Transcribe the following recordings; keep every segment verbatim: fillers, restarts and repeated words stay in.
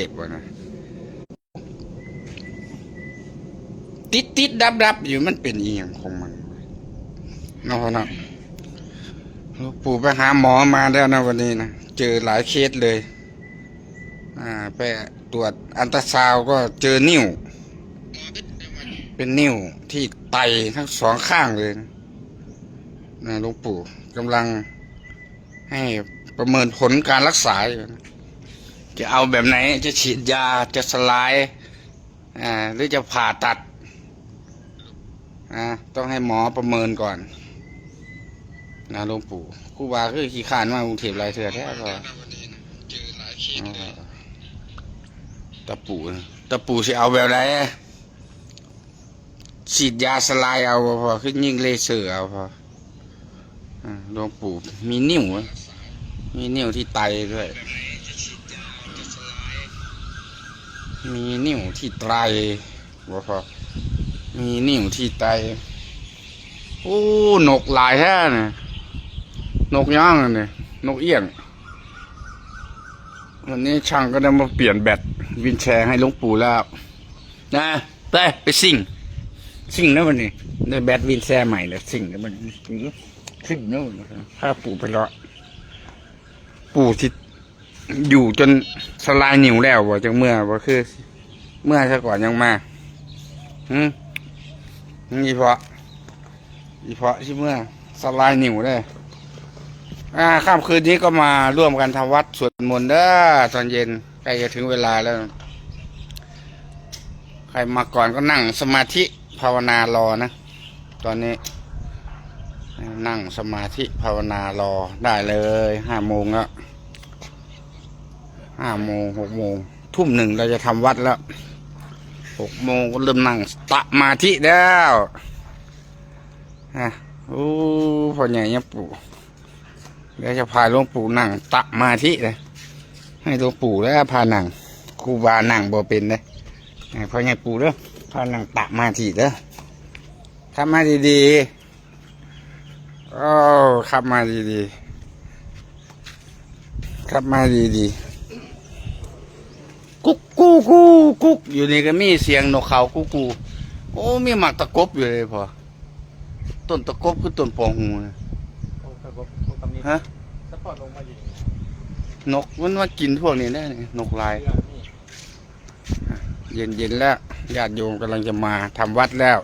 พบ่นะ ติดติดดับดับอยู่ มันเป็นอีหยังของมันเนาะพ่อเนาะ หลวงปู่ไปหาหมอมาแล้วนะวันนี้นะ เจอหลายเคสเลย อ่า ไปตรวจอัลตราซาวด์ก็เจอนิ่ว เป็นนิ่วที่ไตทั้งสองข้างเลยนะ นะ หลวงปู่กำลังให้ประเมินผลการรักษาอยู่นะ จะเอาแบบไหน จะฉีดยา จะสไลด์ อ่า หรือจะผ่าตัด อ่า ต้องให้หมอประเมินก่อน นะ หลวงปู่ ครูบาคือขี้คร้านมากรุงเทพฯหลายเทื่อแท้ก็ เจอหลายเคสเลย อ่า ตาปู่ ตาปู่สิเอาแบบไหน ฉีดยาสไลด์เอาบ่พ่อ คือยิงเลเซอร์เอาพ่อ อ่า หลวงปู่มีนิ่วอะ มีนิ่วที่ไตด้วย มีนิ่วที่ไตบ่พ่อ มีนิ่วที่ไต โอ้ นกหลายแท้เนี่ย นกหยังอันนี้ นกเอี้ยง วันนี้ช่างก็ได้มาเปลี่ยนแบตวีลแชร์ให้หลวงปู่แล้ว นะ ไป ไปซิ่ง ซิ่งนะวันนี้ ได้แบตวีลแชร์ใหม่แล้ว ซิ่งนะวันนี้ ซิ่งนะวันนี้ พาปู่ไปเลาะ ปู่ที่อยู่จนสลายนิ่วแล้วบ่ จังเมื่อบ่ คือ เมื่อซะก่อนยังมา หืม นี่เพาะ อีเพาะที่เมื่อสลายนิ่วเลย อ่า ค่ำคืนนี้ก็มาร่วมกันทำวัดสวดมนต์เด้อ ตอนเย็น ใกล้จะถึงเวลาแล้ว ใครมาก่อนก็นั่งสมาธิภาวนารอนะ ตอนนี้ นั่งสมาธิภาวนารอได้เลย ห้าโมงแล้ว ห้าโมง หกโมง ทุ่มหนึ่งเราจะทำวัดแล้ว หกโมงก็เริ่มนั่งสมาธิแล้ว อ่ะ โอ้ พ่อใหญ่เนี่ยปู่ เดี๋ยวจะพาหลวงปู่นั่งสมาธิเลย ให้หลวงปู่แล้วพานั่ง ครูบานั่งบ่เป็นเลย ให้พ่อใหญ่ปู่เด้อ พานั่งสมาธิเด้อ ขับมาดีๆ โอ้ ขับมาดีๆ ขับมาดีๆ กุ๊กกูกูกุ๊ก อยู่นี่ก็มีเสียงนกเขากุ๊กกู โอ้ มีหมากตะกบอยู่เลยพ่อ ต้นตะกบคือต้นปองหูนะ โอ้ ตะกบ ตะกบนี่ ฮะ สปอร์ตลงมาอยู่นี่ นกมันมากินพวกนี้ได้นี่ นกลาย เชื่อนี่ เย็นๆแล้ว ญาติโยมกำลังจะมาทำวัดแล้ว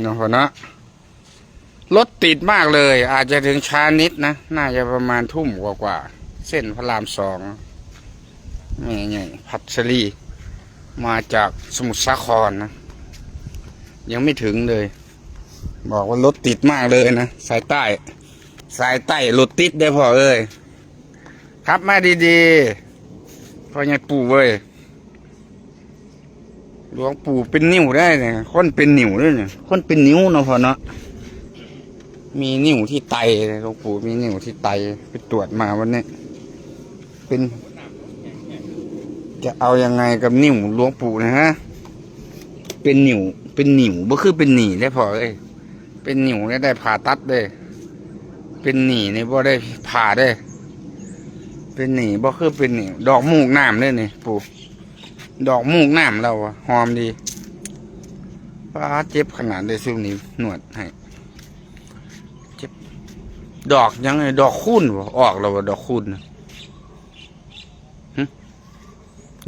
เนาะพ่อเนาะ รถติดมากเลย อาจจะถึงช้านิดนะ น่าจะประมาณทุ่มกว่าๆ เส้นพระรามสอง แม่ใหญ่พัชรี มาจากสมุทรสาครนะ ยังไม่ถึงเลย บอกว่ารถติดมากเลยนะ สายใต้ สายใต้รถติดเด้อพ่อเอ้ย ขับมาดีๆ พ่อใหญ่ปู่เว้ย หลวงปู่เป็นนิ่วได้เนี่ย คนเป็นนิ่วด้วยเนี่ย คนเป็นนิ่วเนาะพ่อเนาะ มีนิ่วที่ไตเลย หลวงปู่มีนิ่วที่ไต ไปตรวจมาวันนี้ เป็น จะเอายังไงกับนิ่วหลวงปู่นะฮะ เป็นนิ่ว เป็นนิ่ว บ่คือเป็นหนี้ได้พ่อเอ้ย เป็นนิ่วได้ ได้ผ่าตัดเลย เป็นหนี้นี่บ่ได้ผ่าเด้ เป็นหนี้บ่คือเป็นนิ่ว ดอกมูกน้ำเด้นี่ปู่ ดอกมูกน้ำเราอะ หอมดี ป๊าด เจ็บขนาดเลย ซุมนี้นวดให้ เจ็บ ดอกหยังไง ดอกคูณบ่ ออกแล้วบ่ ดอกคูณน่ะ หึ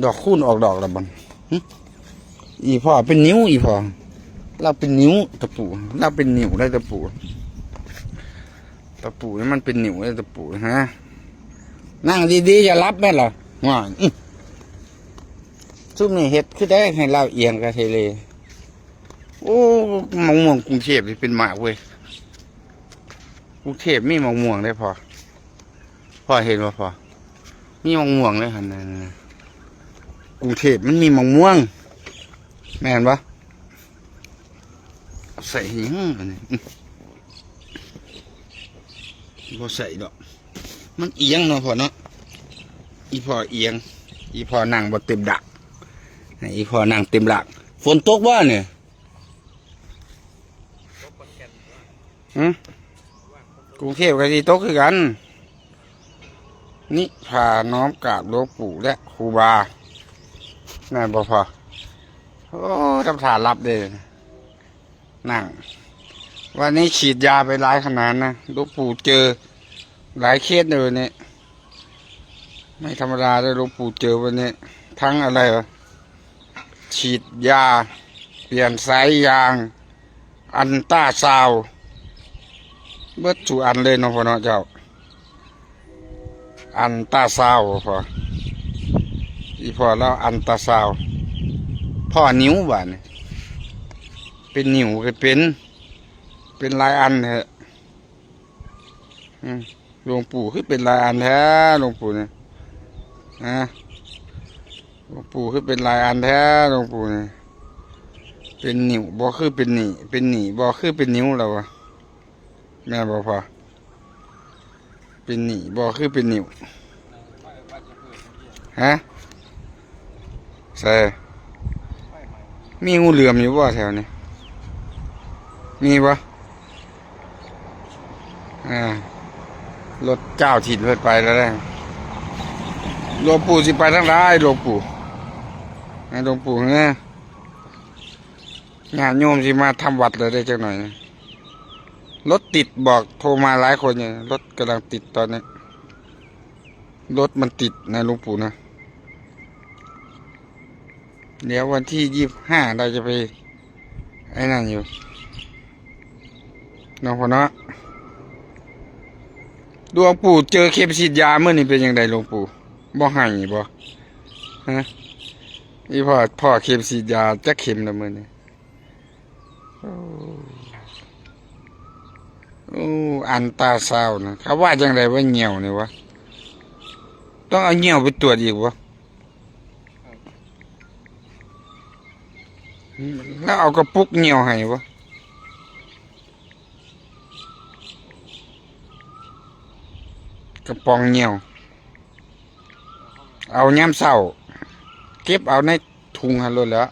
ดอกคูณออกดอกแล้วบ่ หึ อีพ่อเป็นนิ่ว อีพ่อ เราเป็นนิ่วตะปู่ เราเป็นนิ่วได้ตะปู่ ตะปู่นี่มันเป็นนิ่วได้ตะปู่ฮะ นั่งดีๆ อย่าหลับแม่นล่ะ ว่า อื้อ ซุมนี่เฮ็ดคือได้ให้เราเอียงกะเทเล โอ้ มะม่วงกรุงเทพฯนี่เป็นหมากเว้ย กรุงเทพฯมีมะม่วงได้พ่อ พ่อเห็นบ่พ่อ มีมะม่วงเลยหั่นน่ะ กรุงเทพฯมันมีมะม่วง แม่นบ่ ใส่หยังอันนี้ บ่ใส่ดอก มันเอียงเนาะพ่อเนาะ อีพ่อเอียง อีพ่อนั่งบ่เต็มดัก ให้อีพ่อนั่งเต็มหลัก ฝนตกบ่เนี่ย หึ กรุงเทพฯก็สิตกคือกัน นิพาน้อมกราบหลวงปู่และครูบา แม่นบ่พ่อ โอ้ ทำท่ารับเด้ นั่ง วันนี้ฉีดยาไปหลายขนาดนะ หลวงปู่เจอหลายเคสเลยวันนี้ ไม่ธรรมดาเลย หลวงปู่เจอวันนี้ ทั้งอะไรวะ ฉีดยา เปลี่ยนสายยาง อันต้าซาวด์ เบิดสู่อันเลยเนาะพ่อเนาะเจ้า อันต้าซาวด์พ่อ อีพ่อแล้วอันต้าซาวด์ พ่อนิ้วบาดนี่ เป็นนิ้วก็เป็น เป็นหลายอันเถอะ อืม หลวงปู่คือเป็นหลายอันแท้ หลวงปู่เนี่ย ฮะ หลวงปู่คือเป็นหลายอันแท้ หลวงปู่เนี่ย เป็นนิ้วบ่คือเป็นหนี้ เป็นหนี้บ่คือเป็นนิ้วแล้ววะ แม่นบ่พ่อ เป็นหนี้บ่คือเป็นนิ้ว ฮะ ใส่ มีงูเหลือมอยู่บ่แถวนี้ มีบ่ อ่า รถเจ้าถิ่นเพิ่นไปแล้วเด้อ หลวงปู่สิไปทางใด หลวงปู่ ให้หลวงปู่เนี่ย ญาติโยมสิมาทำวัดเลยได้จักหน่อยนะ รถติด บอกโทรมาหลายคนอยู่ รถกำลังติดตอนนี้ รถมันติดนะหลวงปู่นะ เดี๋ยววันที่ยี่สิบห้าเราจะไป ไอ้นั่นอยู่ เนาะพ่อเนาะ หลวงปู่เจอเข็มฉีดยามื้อนี้เป็นจั่งใด หลวงปู่ บ่ให้บ่ ฮะ อีพ่อ พ่อเข็มฉีดยาจักเข็มละมื้อนี้ โอ้ โอ้ อันต้าซาวด์นะ เขาว่าจั่งใดว่าเหี่ยวนี่วะ ต้องเอาเหี่ยวไปตรวจอีกวะ แล้วเอากระปุกเหี่ยวให้วะ กระป๋องเหี่ยว เอายามเช้า เก็บเอาในถุงหั่นโลดแหล้ว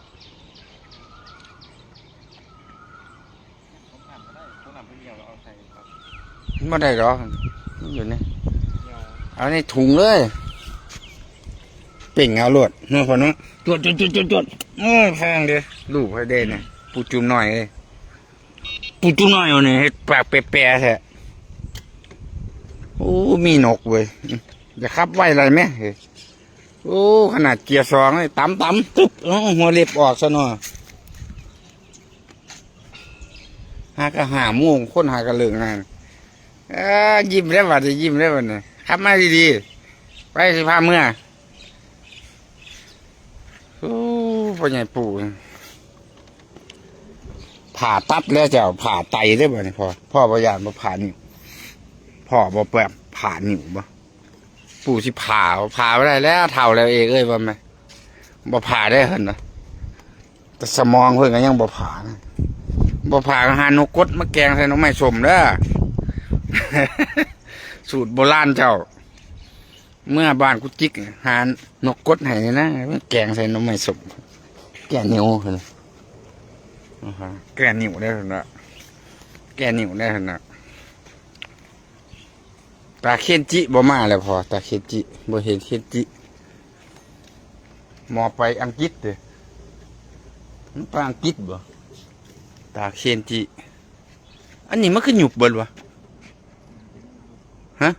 บ่ได้ดอก มันอยู่นี่ เอาในถุงเลย เป่งเอาโลดเนาะพ่อเนาะ จวด จวด จวด จวด จวด เออ แพงเด้ ลูกไผเด้เนี่ย ปู่จุ่มน้อยเอ้ย ปู่จุ่มน้อยเอานี่เฮ็ดปากแปะๆแท้ โอ้ มีนกเว้ย อย่าขับไวหลายแม่ โอ้ ขนาดเกียร์สองเลย ตำๆ ตึ๊บ เอ้า หัวเล็บออกซะหน่อย หาก็ห้าโมง คนหาก็เลิกงาน เอ้อ ยิ้มแล้วบัดนี้ ยิ้มแล้วบัดนี้ ขับมาดีๆ ไปสิพาเมือ โอ้ พ่อใหญ่ปู่ ผ่าตัดแล้วเจ้า ผ่าไตเด้อบัดนี้พ่อ พ่อบ่ย้านบ่ผ่านิ้ว พ่อบ่แบบผ่านิ้วบ่ ปู่สิผ่า ผ่าบ่ได้แล้ว เฒ่าแล้วเอกเอ้ย ว่าแม่น บ่ผ่าได้หั่นนะ แต่สมองเพิ่นก็ยังบ่ผ่านะ บ่ผ่าก็หานกกดมาแกงใส่หน่อไม้ส้มเด้อ สูตรโบราณเจ้า เมือบ้านกุจิก หานกกดให้นะ แกงใส่หน่อไม้ส้ม แก้นิ้วหั่นนะ อ่าฮะ แก้นิ้วได้หั่นนะ แก้นิ้วได้หั่นนะ ตาเคนจิบ่มาแล้วพ่อ ตาเคนจิ บ่เห็นเคนจิ หมอไปอังกฤษเด้อ มันไปอังกฤษบ่ ตาเคนจิ อันนี้มันคือหยุบเบิดวะ ฮะ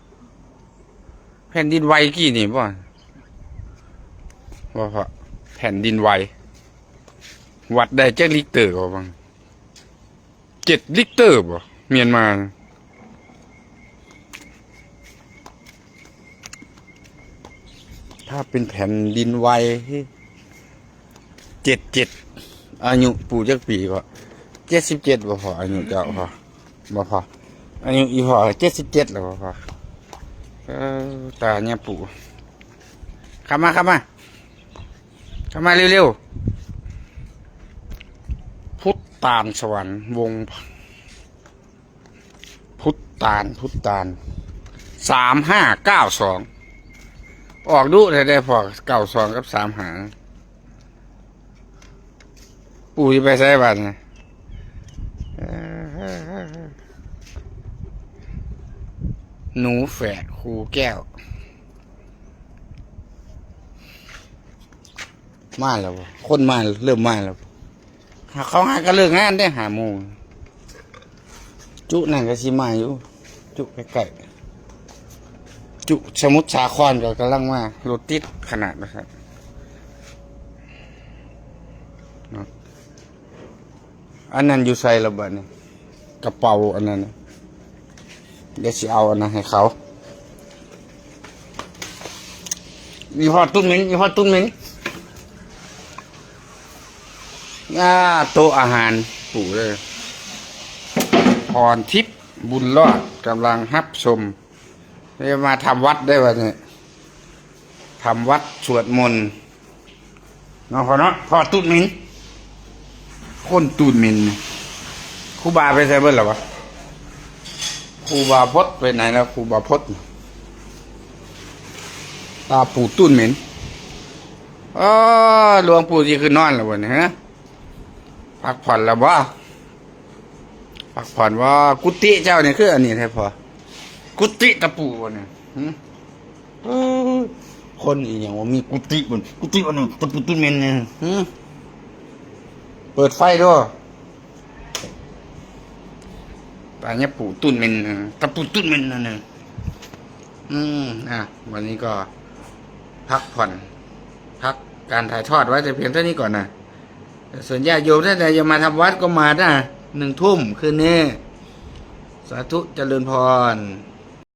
แผ่นดินไหวกี้นี่บ่ บ่พ่อ แผ่นดินไหว วัดได้จักริกเตอร์ก็บัง เจ็ดริกเตอร์บ่ เมียนมา ถ้าเป็นแผ่นดินไหว เจ็ดเจ็ด อายุปู่จักปีพ่อ เจ็ดสิบเจ็ดบ่พ่อ อายุเจ้าพ่อ บ่พ่อ อายุอีพ่อ เจ็ดสิบเจ็ดแล้วบ่พ่อ เออ ตาเนี่ยปู่ เข้ามา เข้ามา เข้ามาเร็วๆ พุทธตานสวรรค์วงศ์ พุทธตาน พุทธตาน สามห้าเก้าสอง ออกดุแท้ๆพ่อ เก้าสอง กับ สามห้า ปู่สิไปไสบัดนี้ เอ่อ หนูแฝดครูแก้ว มาแล้วบ่ คนมา เริ่มมาแล้วบ่ เขาหาก็เลิกงานได้ห้าโมง จุนั่นก็สิมาอยู่ จุใกล้ๆ จุสมุทรสาครก็กำลังมา รถติดขนาดนะครับ เนาะ อันนั้นอยู่ใส่ละบัดนี่ กระเป๋าอันนั้นน่ะ เดี๋ยวสิเอาอันนั้นให้เขา อีพ่อตุ้นเหม็น อีพ่อตุ้นเหม็น อ่า โต๊ะอาหารปู่เลย พรทิพย์บุญรอดกำลังรับชม เรียกมาทำวัดได้วะเนี่ย ทำวัดสวดมนต์ เนาะพ่อเนาะ พ่อตูดเหม็น คนตูดเหม็นนี่ ครูบาไปใส่เบิดแล้ววะ ครูบาพดไปไหนแล้ว ครูบาพด ตาปู่ตูดเหม็น เออ หลวงปู่สิคือนอนแล้ววะเนี่ย ฮะ พักผ่อนแล้วบ่ พักผ่อนว่า กุฏิเจ้านี่คืออันนี้แท้พอ กุฏิตะปูวะเนี่ย หึ เอ้ย คนอีหยังว่ามีกุฏิบ่ กุฏิอันนี้ตะปูตุ้นเหม็นเนี่ย หึ เปิดไฟด้วย ตาเนี่ยปู่ตุ้นเหม็นนะ ตะปูตุ้นเหม็นนั่นน่ะ อืม อ่ะ วันนี้ก็ พักผ่อน พักการถ่ายทอดไว้แต่เพียงเท่านี้ก่อนนะ ส่วนญาติโยมท่านใดจะมาทำวัดก็มานะ หนึ่งทุ่มคืนนี้ สาธุเจริญพร